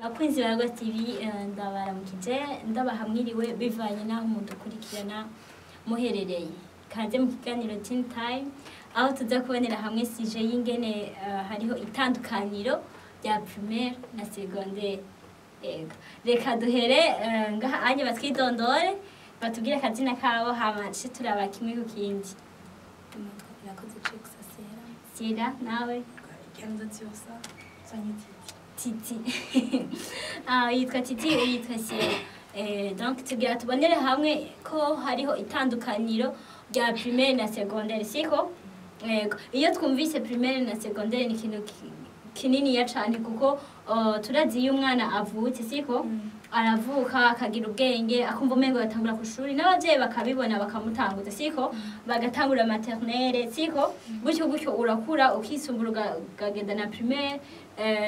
Bakunzi ba Yago TV, ndabaramukije, ndabaha mwiriwe bivanye n'aho mudukurikirana muherereye. Kaze mu kiganiro Teen Time, aho tuza kubonera hamwe sujet y'ingene hariho itandukaniro rya primaire na secondaire. Ego. Reka duhere ngaha anye batwidondore, batubwire akazina kabo, hama duce turaba kimwe ku kindi. Nitwa Irakoze Chek Sasera. Sira, nawe? Kenza Tiosa, Sonia Titi. Titi. Ah, yitwa Titi, yitwa Sira. Donc tugira tubonere hamwe ko hariho itandukaniro rya primaire na secondaire, siko? Yego. Iyo twumvise primaire na secondaire ni ikintu kininiya cane, kuko turazi iyo umwana avutse, siko? Aravuka akagira ubwenge, akumva umengo yatangura ku ishuri, n'abavyeyi bakabibona, bakamutanguza, siko? Bagatangura maternelle, siko? Gutyo gutyo urakura, ukisumbura, ukagenda na primaire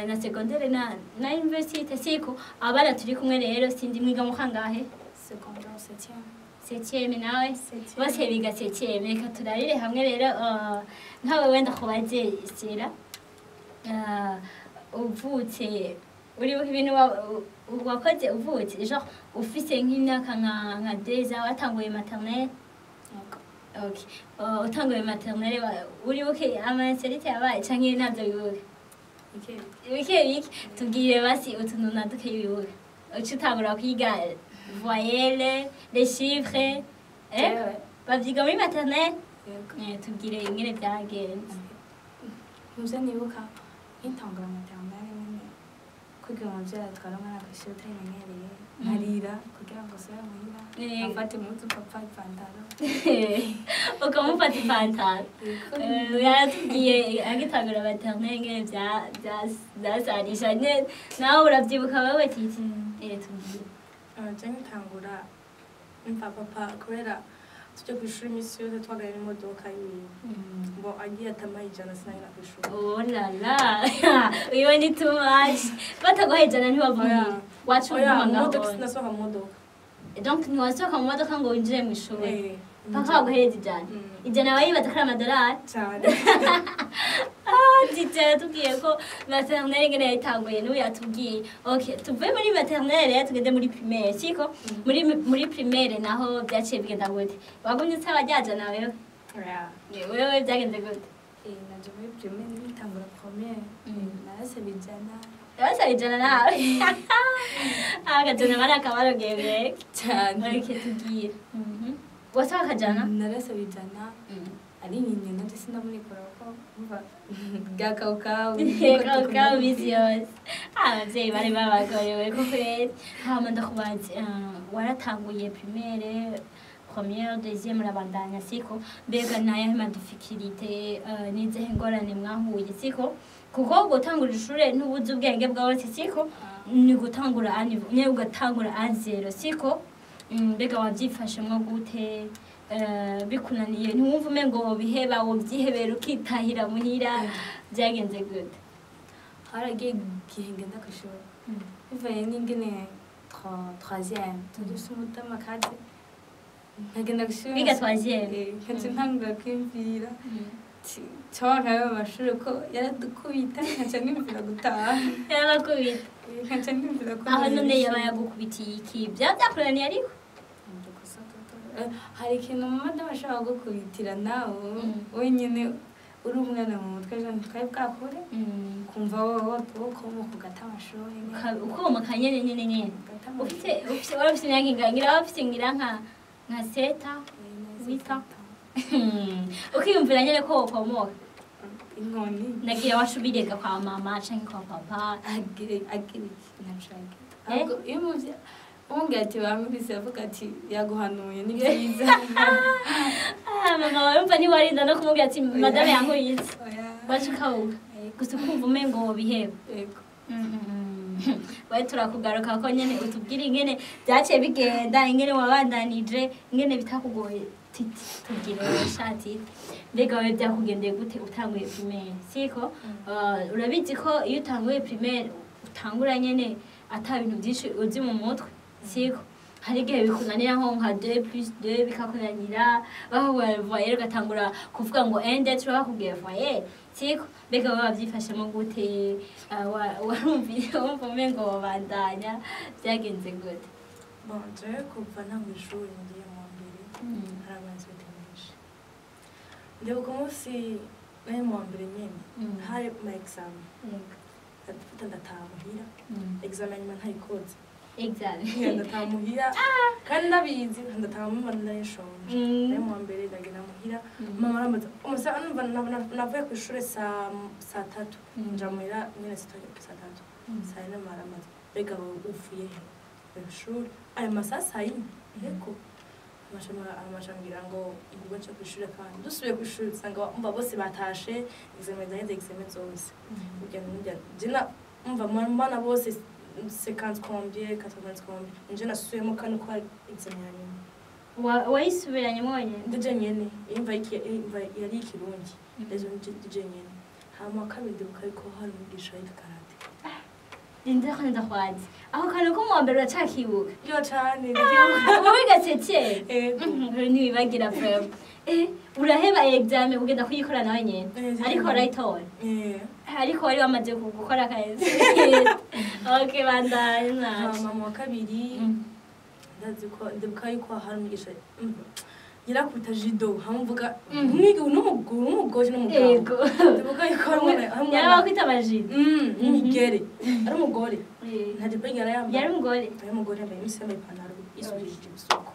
na secondaire na université, siko? Abana turi kumwe rero, sindi mwiga mu kangahe? Secondaire, septième. Septième, nawe? Septième. Bose biga septième. Reka turarire hamwe rero. Nkawe wenda kubaze, Sira, uvutse, uribuka ibintu wakoze uvutse, genre ufise nk'imyaka nka 2 ans, watanguye maternelle? Yego. Okay. Utanguye maternelle, uribuke ama insolites yabaye canke ntabyo wibuka? Bike. Bike bike. Tubwire basi utuntu na duke wibuka uca utangura kwiga voyelle, les chiffres, eh? Jewe. Bavyiga muri maternelle. Yego. Tubwire ingene vyagenze. Muvyo nibuka nkitangura maternelle nyene, kugira umuvyeyi atwara umwana kw'ishuri utayimenyereye, nkarira kugira ngo asubire muhira, afate impuzu papa, ipantaro. Ukamufata ipantaro. Yaratubwiye agitangura maternelle ingene vyasarisha nyene. Nawe uravyibuka wewe, Titi? Tubwire. Je nkitangura, mva papa, kubera tujya ku ishuri iminsi yose twagana n'imodoka yiwe, ngo agiye atamaye 100 sinagera ku ishuri. Oh la la, uyo ni too much. Bataguhaye 100 ntiwavuye? Oya. Waca Oya, uguma mu ngaho? modoka, sinasohoka mu modoka. Donc ntiwasohoka mu modoka ngo winjire mu ishuri Eh. paka baguhereza 100? Mm. 100 wayibaza ko ari amadolari? Cyane. Titi yaratubwiye ko maternelle ingene yayitanguye, n'ubu yatubwiye. Okay, tuve muri maternelle rero tugende muri primaire, siko? Muri primaire naho byaciye bigenda gute? Wagumye usaba rya jana wewe? Oya. Wewe byagenze gute? Naje muri primaire nkitangura première, narasaba 100. Urasaba 100 nawe? Akajana bari akabarogeye mbega. Cyane. Okay, tubwire. Wasaba akajana? Narasaba 100, ari nyine nanje sinamurikora kuko umva bwakawukawu. Kawu misi yose abavyeyi bari babagorewe ko kweri. Hama ndakubaze, waratanguye primaire, première, deuxième, urabandanya, siko? Mbega nayahe ma difficultés, n'izihe ngorane mwahuye, siko? Kuko gutangura ishure ntubuze ubwenge bwose, siko? Ni gutangura à niveau nyene, ugatangura à zéro, siko? Mbega wavyifashemwo gute? Bikunaniye, ntiwumva umengo wobiheba, wovyihebera ukitahira muhira? Byagenze gute? Haragiye igihe ngenda kw'ishuri bivanye n'ingene troisième tudufise umutima kandi nkagenda kw'ishuri. Wiga troisième? Nkaca ntangura kwiyumvira canke ayo mashuri ko yaradukubita, nkaca niyumvira gutaha. Yarabakubita? Nkaca niyumvira ko Aho none yaba yagukubitiye iki? Byaba byakunaniye ariko? Udukosa duto. Hari ikintu madamu ashobora kugukubitira nawe wenyine uri umwana mu mutwe, ejo ntitwari bwakure, kumva wowe wokomoka ugata amashuri nyene. Ukomoka nyene nyene nyene. Ugata amashuri. Ufite wari ufite imyaka ingahe? Ngira waba ufite ngira nka 7, 8. Ukiyumvira nyene ko wokomoka. Inkoni. Nagira wacu birega kwa mama canke kwa papa? Agira agira iki, ntaco agira. Eh? Ahubwo iyo umuvye umubwira ati bamubise, avuga ati yaguhanuye ni byiza. Ah, mama wawe umva ntiwarinda no kumubwira ati madame yankubise? Oya. Wacu ukawuka gusa, ukumva umengo wobiheba. Yego. We turakugaruka ko nyene utubwire ingene byaciye bigenda, ingene wabandanije, ingene bitakugoye. Titi, tubwire shati, mbega wewe byakugendeye gute utanguye primaire, siko? Urabizi ko iyo utanguye primaire utangura nyene ata bintu byinshi uzi mu mutwe, siko? Hari igihe bikunanira nko nka 2 plus 2 bikakunanira, bakubwira voyelle ugatangura kuvuga ngo 1 2 3, bakubwiye voyelle, siko? Mbega wowe wavyifashemo gute? Warumviye wumva umengo wobandanya? Vyagenze gute? Bon, jewe kuva ntangura ishuri ngiye mu wa mbere, hari amanzibiti menshi. Ndibuka umunsi nari mu wa mbere nyene, hari ma examen, ndafata ndataha muhira, examen nyuma ntayikoze. Examen. Ndataha muhira kandi ndabizi, ndataha mama nari nshonje. Nari mu wa mbere, ndagenda muhira, mama arambaza umusa numva navuye ku ishuri saa 3, nja muhira nyene saa 3, saa 4. Mama arambaza: "Mbega wowe uvuye he ku ishuri ayo masaha saa 4?" Yego, amashambwira ngo ngo nce ku ishuri, kandi dusubiye ku ishuri usanga umva bose batashe, examen zaheze, examen zose. Ujya nujya jina umva mbana bose 50 combien, 80 combien, nje nasubiyemo kane ko hari examen ya nyuma. Wayisubiranye mwonyene? Ndije nyene, imva yari ikirundi, ejo ndije nyene. Hama kabiri ndibuka yuko hari umwigisha yiga karate. Ninde ko ndakwazi aho kantu ko mu wa mbere uracakibuka? Yo, cane, ndakibuka. Wowe gasekeye. Ego. Ntiwibagira vraiment. Uraheba examen ugenda kuyikora nawe nyene? Eh, ariko warayitora? Eh. Ariko wari wamaze gukora akazi. Okay, bandanye ntaco. Hama mu wa kabiri ndazi ko ndibuka yuko hari umwigisha yarakubita judo, hamvuga umwiga n'umugore n'umugore n'umugabo. Ndibuka yuko hari umwana Yarabakwita amajidi? N'imigere ari umugore, nta jipo yigera yambaye. Yari umugore? Ari umugore, yambaye imisi, yambaye ipantaro isubirije ibisuko.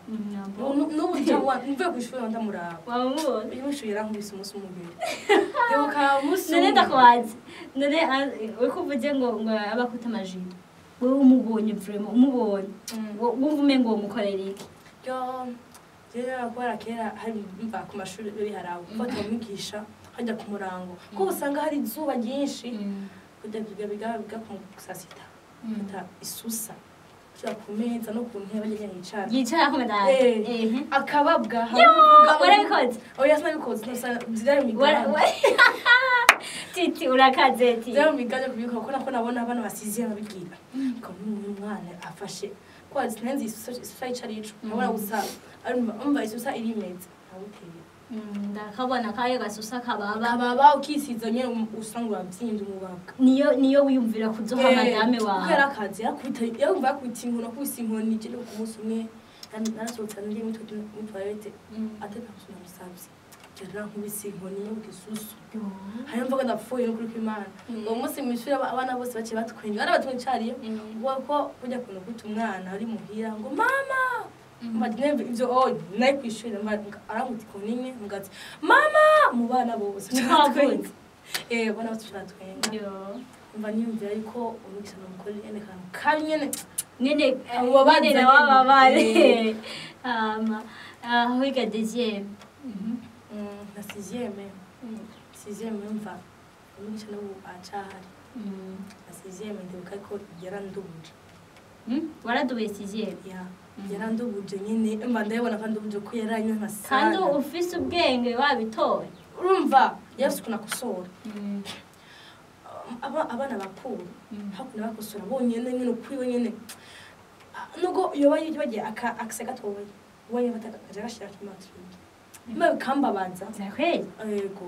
N'ubu cyangwa mvuye ku ishuri ndamuraba. Wamubona? Uyu munsi yarankubise umunsi umugere, ndibuka umunsi None umwe. Ndakwazi none uriko uvuze ngo abakwita amajido, wewe umubonye, vraiment umubonye, wumva umengo womukorera iki? Yo, rero kubera kera hari mva ku mashuri biharawe gufata umwigisha hajya ku murango, kuko usanga hari izuba ryinshi, kujya biga biga biga ku saa sita, fata isusa ushyira ku meza no ku ntebe bagenda yicara. Yicara aho madame? Eh. Akababwa. Warabikoze? Oya, sinabikoze, byari mu migambi. Titi, urakaze ti. Byari mu migambi kubikora, kuko nako nabona abana basize babibwira ukabona uyu mwana afashe ko sinzi isusa yicara ico nkabona gusa umva isusa irimeza ntawuteye. Ndakabona kayo gasusa kababa. Kababa ukisiza nyene, usanga uravyimbye umubabwa. Niyo wiyumvira kuzoha madame kuko wawe? Yari akazi, yarakubita, yarumva yakubita inkono, akubise inkoni. Je ku munsi umwe narasohotse ndi muri toilette, ateka namusavye, yarankubise inkoni yo gisusu, hanyuma mvuga ndapfuye n'ukuri kw'Imana. Uwo munsi mw'ishuri abana bose baciye batwenga, bari batwicariye ko kujya kuntu kwita umwana ari muhira ngo mama. Mba ivyo oh naye kw'ishuri arankubita inkoni imwe, mvuga ati mama, mu bana bose. Ntiwavuze? Eh, abana bose baratwenga. Yo. Mva niyumvira yuko umwigisha namukorera nyene kantu kabi nyene. Nyene. Amubabaza nyene nyene. Wababare hama aho wiga deuxième? Na sixième mva umwigisha n'ubu acahari. Na sixième ndibuka ko yarandubuje. Waradubuye sixième? Ya, yarandubuje nyene, mba ndabibona ko andubuje ko yaranywe Kandi nka ufise ubwenge wabitoye. Urumva yarafise ukuntu akosora. Abana bakuru hakuno bakosora bonyene nyene ukwiwe nyene. Nubwo yoba yibagiye akase gatoya, ubonye bata akaja gashira ku matrick, mba bikambabaza. Vyakweli? Yego,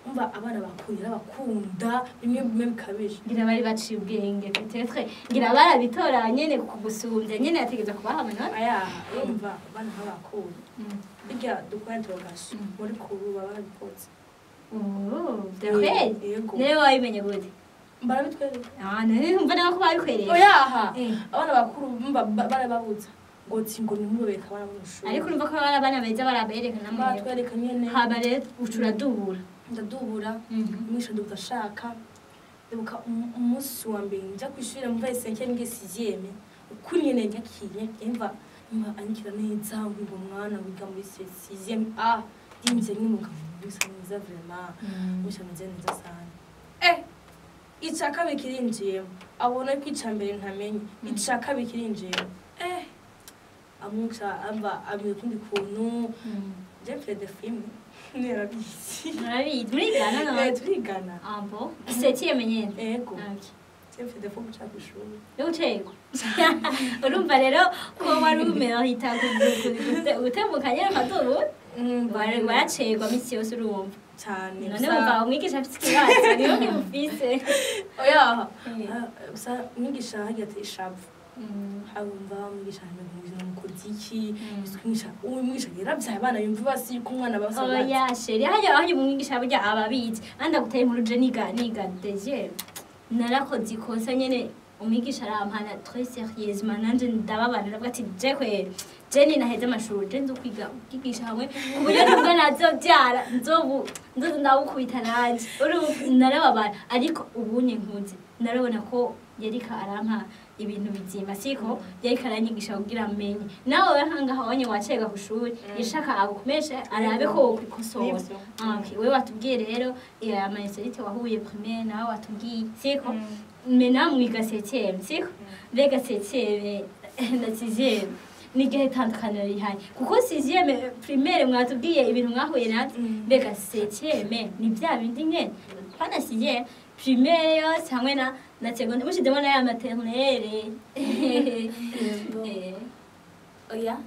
umva abana bakuru yarabakunda bimwe bimwe bikabije. Ngira bari baciye ubwenge peut-être, ngira barabitora nyene kugusumbya nyene, yategeza kubaha amanota. Ayaha, urumva abana nk'abakuru bijya dukora interrogation muri kuru baba babikoze. Oh, vyakweli? Yego. Nawe wabimenye gute? Barabitwereka. Ah, none numva nawe ko babikwereka. Oyaha. Eh. Abana bakuru mba barababuza ngo tsi ngo nimubeka abana mu ishuri. Ariko urumva ko bari abana beza barabereka namwe. Batwereka nyene. Haba rero uca uradubura? Ndadubura. Umwisha ndibuka ashaka, ndibuka umunsi wa mbere nja kw'ishuri mva cinquième ngiye sixième, uko nyene nyakiye imva imva anyikira neza ngo mwana wiga muri sixième A, ndinze nyine bisa neza vraiment, umwisha meze neza sana. Ica kabiri kirinjiyemo, abona ko ica mbere ntamenye, ica kabiri kirinjiyemo, amwica amba amenya ukundi kuntu je fais des films, nerabizi. Murabizi, murigana none? Turigana. Ah bon, septième nyene? Ego. Okay. J'ai défaut guca kw'ishuri. Yo gucerwa. Urumva rero ko wari umerita gutembuka nyene akazuba, waracerwa misi yose, urumva. Cyane. None wumva umwigisha afise ikibazo, niwe kimufise. Oya. Gusa umwigisha hagiye ati ishavu, harumva umwigisha mukozi iki, umwigisha, uwo mwigisha yaravyaye abana, yumva basi yuko umwana basa. Oya chérie, hajya umwigisha burya aba abizi. Anda gutera inkuru, je niga deuxième, narakoze ikosa nyene, umwigisha arampana très sérieusement, nanje ndababana, ndavuga ati je kweri, je ninaheze amashuri, je nzokwiga kwigisha hamwe ku buryo nubwo nazovyara nzobu nzoza ndawukubita nanje. Urumva narababara, ariko ubunye nkuze narabona ko yariko arampa ibintu bizima, siko yariko aranyigisha kugira amenye. Nawe nkangaha wonye wacega ku shuri, yashaka agukomeshe arabe ko wokwikosora. Nivyo. Ah, okay. Wewe watubwiye rero ama insolites wahuye primaire, nawe watubwiye, siko? Mena mwiga septième, siko? Mbega septième na sixième n'igihe itandukaniro rihari? Kuko sixième, primaire mwatubwiye ibintu mwahuye navyo, mbega septième ni bya bindi nyene pana sixième? Primaire yose hamwe na secondaire mushizemo na ya maternelle. Oya,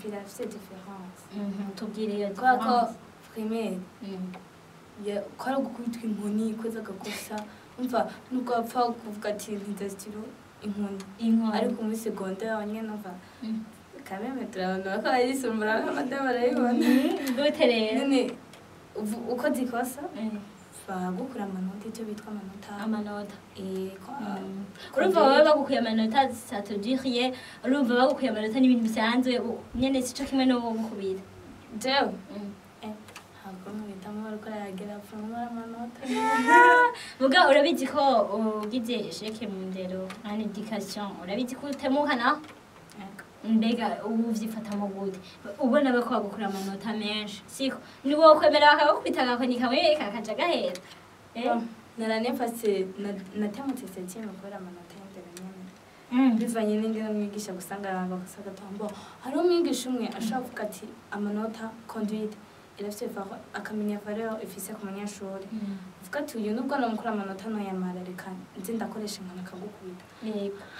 birafise différence. Tubwire iyo Kubera ko différence. Primaire ko ari ugukubitwa inkoni ikoze agakosa, umva nubwo wapfa kuvuga ati ntiza stylo, inkoni. Inkoni. Ariko muri secondaire nyene umva kameme turabona ko barisumbura, abadamu barabibona. Gute rero? Nyene ukoze ikosa bagukura amanota, icyo bitwa amanota. Amanota. Eh. Urumva wowe bagukuye amanota, ça te dit rien. Urumva bagukuye amanota n'ibintu bisanzwe, nyene sico kimwe n'uwo gukubita. Jewe ntabwo mwitamo bariko aragera apfa amanota. Muga urabizi ko ugize échec mu ndero, en éducation, urabizi ko utemuka naho? Mbega ubu uvyifatamo gute ubona bako bagukura amanota menshi? Siko ni wowe kwemera bakagukubita agakoni kamwe kakaja gahera, eh? Naranefase, natemutse septième kubera amanota y'indero nyene, bivanye n'ingene umwigisha gusanga agakosa gatombo. Hariho umwigisha umwe ashobora kuvuga ati amanota, conduite irafise valeur, akamenya valeur ifise ku munyeshuri, uvuga ati uyu nubwo namukura amanota noyamara, reka nze ndakoresha inkoni akagukubita.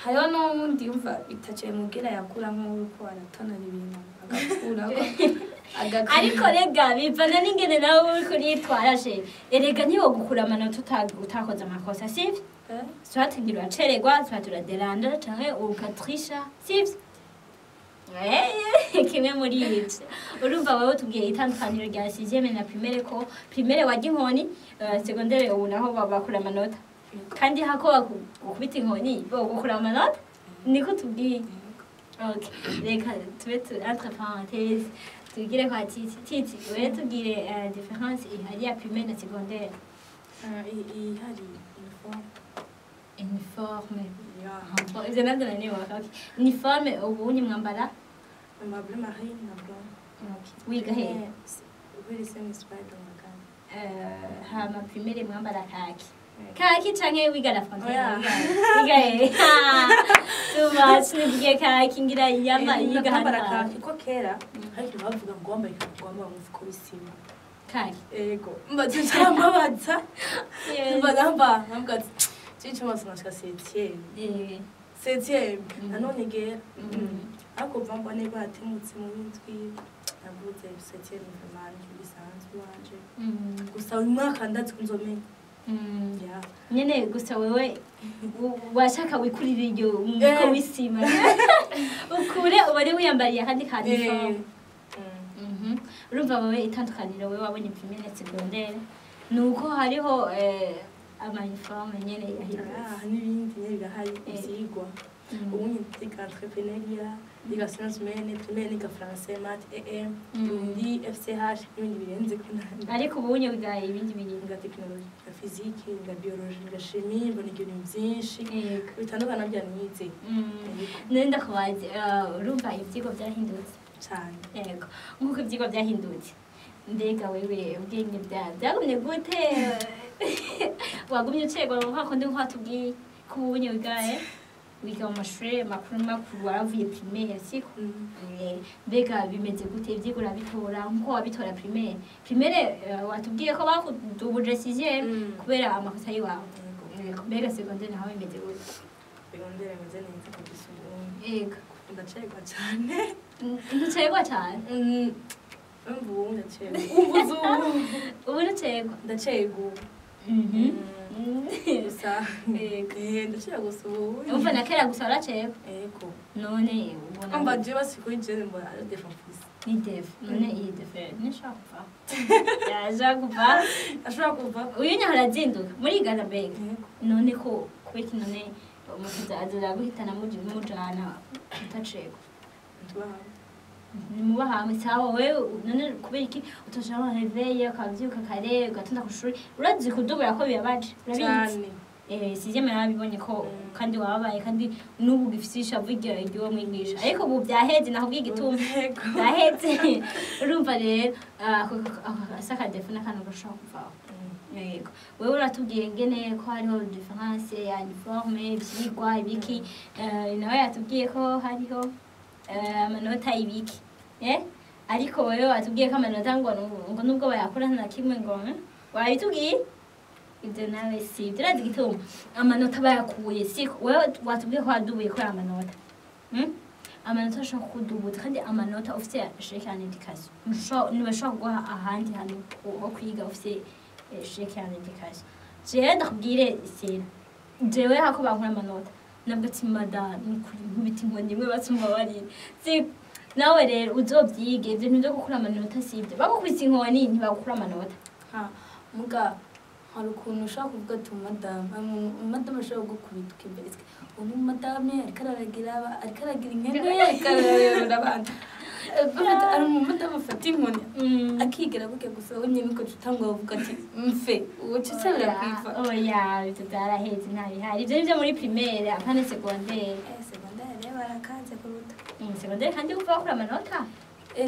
Hariho n'uwundi yumva itaco bimubwira, yakura nk'uko aratonora ibintu agakurako. Ariko rega bivana n'ingene nawe uriko uritwara je. Erega ntiwogukura amanota utakoze amakosa, sivyo? Soit ngira uracererwa, soit uraderanja canke ukatrisha, sivyo? Kimwe muri ivyo. Urumva wewe tubwiye itandukaniro rya sixième na primaire, ko primaire warya inkoni, secondaire ubu naho bakura amanota, kandi hako bakubita inkoni bogukura amanota, niko tubwiye. Okay, reka tube entre parenthèses tubwire kwa Titi. Titi, wewe tubwire différence ihari ya primaire na secondaire. Ihari uniforme. Uniforme. Ya. Ivyo navyo nanibuka. Okay, uniforme ubu ni mwambara? Ama bleu marine na blanc. Okay. Wiga hehe? Kuri lycée municipal de Makamba. Hama primaire mwambara kaki kaki canke wiga la frontière? Oya. Wiga hehe? Too much, nivuge kaki ngira yamba yiga. Nakambara hano. kaki ko kera hari ikintu bavuga ngo wambaye kaki ngo wambaye umufuko w'isima. Kaki. Ego, mbaza cyambabaza, mba namba nambwa ati cyo maso nashika septième. Septième nanone gera, ariko kuva mbone batemutse mu w'indwi navuze septième vraiment ni bisanzwe wanje. Gusa uyu mwaka ndazi ko nzomenya. Ya. Nyene gusa wewe washaka wikurire iryo umufuko w'isima, ukure ubone wiyambariye akandi kantu. Urumva wewe itandukaniro wewe wabonye primaire na secondaire ni uko hariho ama uniforme nyene yahindutse. Ah, n'ibindi nyene birahari, ivyigwa. Ubu ndiga entrepreneuriat, ndiga sciences humaines, primaire niga français, math, EM, ndi FCH n'ibindi birenze ko nandi. Ariko ubu unye wiga ibindi bintu? Niga technologie, niga physique, niga biologie, niga chimie, mbona ibintu byinshi bitandukanye nabyo nize. None ndakubaze, urumva ivyigwa vyarahindutse? Cyane. Yego, nk'uko ivyigwa vyahindutse, mbega wewe ubwenge byagumye gute? Wagumye ucerwa nka kundi nko watubwiye ko ubu unye wiga mu mashuri makuru makuru, waravuye primaire, siko? Mbega bimeze gute? Ivyigwa urabitora nkuko wabitora primaire? Primaire watubwiye ko bakudubuje sixième kubera amakosa y'iwawe. Yego. Yego, mbega secondaire naho bimeze gute? Secondaire imeze neza kabisa ubu. Yego. Ndacerwa cyane. Ntucerwa cyane? Umva ubu ndacerwa. Umva ubu. Ubu ntucerwa? Ndacerwa ubu. Gusa ndacerwa gusa ubu. Umva na kera gusa waracerwa? Yego. None ubona. Umva jewe basi kuri jewe mbona ari défaut mfise. Ni défaut. None iyi défaut ntishobora kuva. Yaja kuva. Ashobora kuva. Uyu nyahora azinduka murigana mbega. Yego. None ko kubera iki none umukiza aza guhitana mujana utacegwa? Tubaha. Nimuba hamwe sawa. Wewe none kubera iki utoshaka réveil ukavyuka kare ugatonda ku shuri? Urazi kudubura ko bibabaje, urabizi? Cyane. Sixième narabibonye ko kandi wababaye, kandi n'ubu gifise ishavu ry'uwo mwigisha, ariko ubu byaheze, nakubwiye igituma. Yego. Byaheze. Urumva rero asa aka défaut n'akantu gashobora kuvaho. Yego, wewe uratubwiye ngene ko hariho différence ya uniforme, ivyigwa, ibiki. Nawe yatubwiye ko hariho amanota, ibiki, ariko wewe watubwiye ko amanota ngo nubwo bayakora nta kimwe ngo wabitubwiye ibyo nawe si ibyo. Urazi igituma amanota bayakuye? Siko wewe watubwiye ko wadubuye kubera amanota? Amanota ashobora kukudubuza, kandi amanota ufite chèque en éducation ntibashobora kuguha ahandi hantu ho kwiga ufite chèque en éducation. Jewe ndakubwire sera, jewe hako bankura amanota nabwo ati madame nukuri nkubita inkoni imwe basumba barira. Si nawe rero uzovyige ivyo bintu vyo gukura amanota, sivyo? Bagukubise inkoni ntibagukura amanota. Ha, muga hari ukuntu ushobora kuvuga ati umudamu ashobora gukubita ukimbere ubu umudamu ariko araragira ariko aragira impene, ariko arayobora abantu. Hari umudamu afata inkoni akigira gutya gusa wenyine, ugaca utangura uvuga ati mfe, uca usubira kwiva. Oya, ivyo vyaraheze, ntabihari ivyo. Nivyo muri primaire, apana secondaire. Secondaire rero barakaze kuruta. Secondaire kandi uva bakura amanota.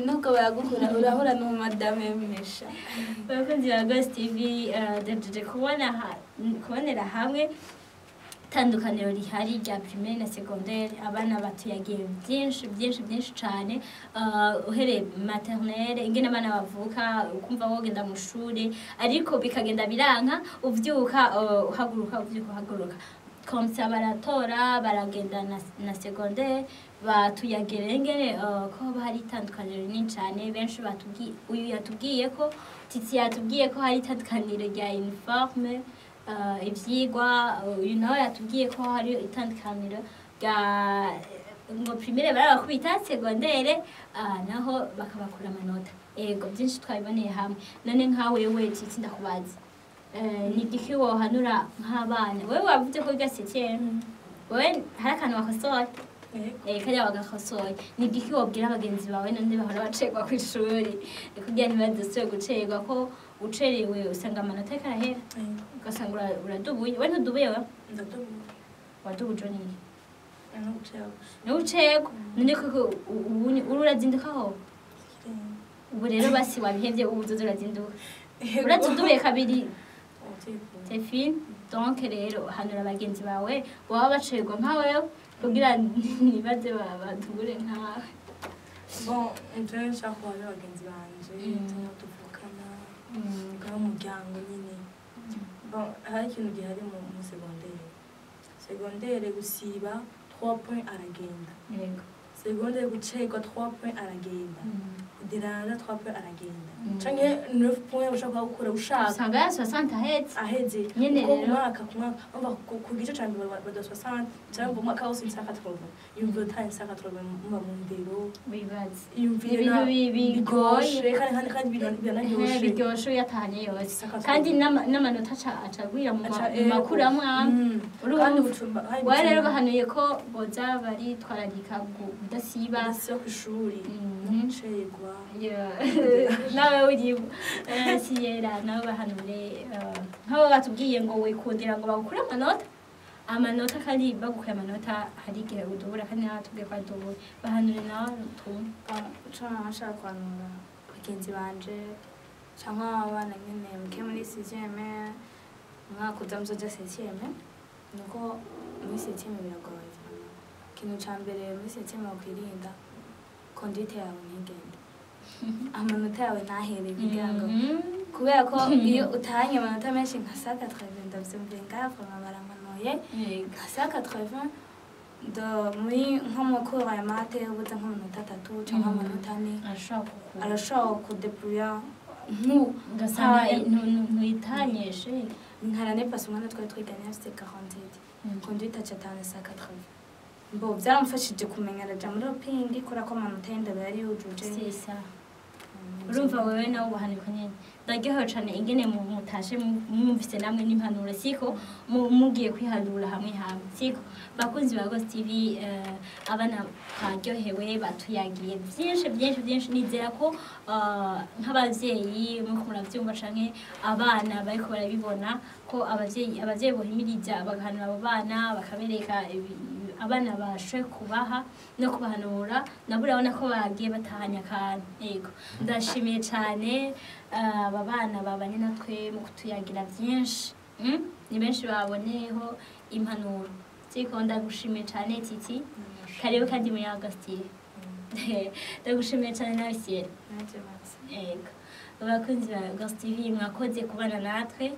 Nubwo baragukura urahura n'umudamu yemesha. Abakunzi ba Ghost TV, duhejeje kubonera hamwe itandukaniro rihari rya primaire na secondaire. Abana batuyagiye byinshi byinshi byinshi cyane, uhereye maternelle ingene abana bavuka ukumva wogenda mu shuri ariko bikagenda biranka, uvyuka uhaguruka, uvyuka uhaguruka comme ça, baratora baragenda na secondaire. Batuyagira ingene ko haba hari itandukaniro rinini cyane. Benshi batubwiye, uyu yatubwiye ko Titi yatubwiye ko hari itandukaniro rya uniforme, ivyigwa. Uyu nawe yatubwiye ko hari itandukaniro rya ngo primaire barabakubita, secondaire naho bakabakura amanota. Ego, byinshi twabiboneye hamwe. None nka wewe Titi, ndakubaza, ni igiki wohanura nk'abana? Wewe wavuze ko wiga septième, wewe hari akantu wakosoye? Kariya bagakosoye. Ni igiki wobwira bagenzi bawe none bahora bacerwa kw'ishuri kugira ntibadusubire gucerwa? Ko ucerewe usanga amanota ariko arahera, ugasanga uradubuye. We ntudubuye? We Ndadubuye. Wadubuje niki? No gucerwa gusa. Niwe ucerwa? None koko ubu uri urazindukaho ubu rero? Basi wabihevye, ubu uzoza urazinduka. Urazindubuye kabiri Tefine. Donc rero hanura bagenzi bawe baba bacerwa nka wewe kugira ntibaze badubure nkawe. Bon, jewe nshaka kuba bagenzi banje cyangwa tuvukana nk'umuryango nyine. Bon, hari ikintu gihari mu secondaire. Secondaire gusiba 3 points aragenda. Secondaire gucerwa 3 points aragenda. Kudirana 3 points aragenda. Canke 9 points ushaka gukora ushaka. Usanga ya 60 ahetse. Aheze. Nyene kuko rero. Ku mwaka ku mwaka umva ku gice ca mbere bada 60 cyangwa mu mwaka wose 180, yumva utaye 180 muba mu ndero. Wibaze yumvira ibintu bigoye. Bigoye kandi biranaryoshe. Biryoshe uyatahanye yose. 180. Kandi n'amanota aca agwira mu Aca mu makuru amwe amwe. Urumva? Kandi ubucumba hari Wa rero bahanuye ko boza baritwararika kudasiba. Kudasiba kw'ishuri no gucerwa. Yeah. Nawe urimo. Siyera nawe bahanure, nk'abo batubwiye ngo wikundira ngo bagukure amanota, kandi bagukuye amanota hari igihe udubura, kandi nawe batubwiye ko adubura. Bahanure nawe utuntu. Ico nashaka kuhanura bagenzi banje canke abana nyene muke muri sixième, umwaka uza muzoja septième, nuko muri septième biragoye vraiment. Ikintu ca mbere muri septième wokwirinda, conduite yawe ntigende, amanota yawe ntahere kugira ngo kubera ko iyo utahanye amanota menshi nka 180, ndavyumviye ngaha vraiment baramana. Yamuye Yego. 180 de muri nko mu cours ya maths, ubuze nk'amanota 3 cyangwa amanota 4, Arashobora kukura. Arashobora kudebrouilla nku Ugasanga ntuyitanyeshe. Nka l'année passée, umwana twari twiganye afite 47, conduite aca atahana 180. Bo byaramufashije kumenya, araja muri oping kubera ko amanota y'indabo yari yujuje. C'est ça. Urumva wewe nawe ubahanuka nyene. Ndaryohewe cane ingene mutashe mwumvise namwe n'impanuro, siko? Mugiye kwihanura hamwe hamwe, siko? Bakunzi ba Ghost TV, abana twaryohewe, batuyagiye byinshi byinshi byinshi. Nizera ko nk'abavyeyi muriko muravyumva canke abana bariko barabibona ko abavyeyi bohimiriza bagahanura abo bana, bakabereka abana bashe kubaha no kubahanura, nabo urabona ko bagiye batahanye akantu. Yego, ndashimiye cyane aba bana babanye natwe mu kutuyagira byinshi. Ni benshi baboneyeho impanuro, siko? Ndagushimiye cyane Titi, karibu kandi muri Augustine. Ndagushimiye cyane nawe Sierra. Nanjye merci. Yego, abakunzi ba Ghost TV, mwakoze kubana natwe,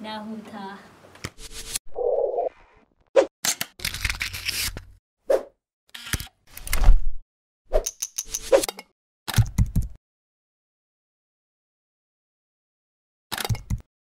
naho utaha.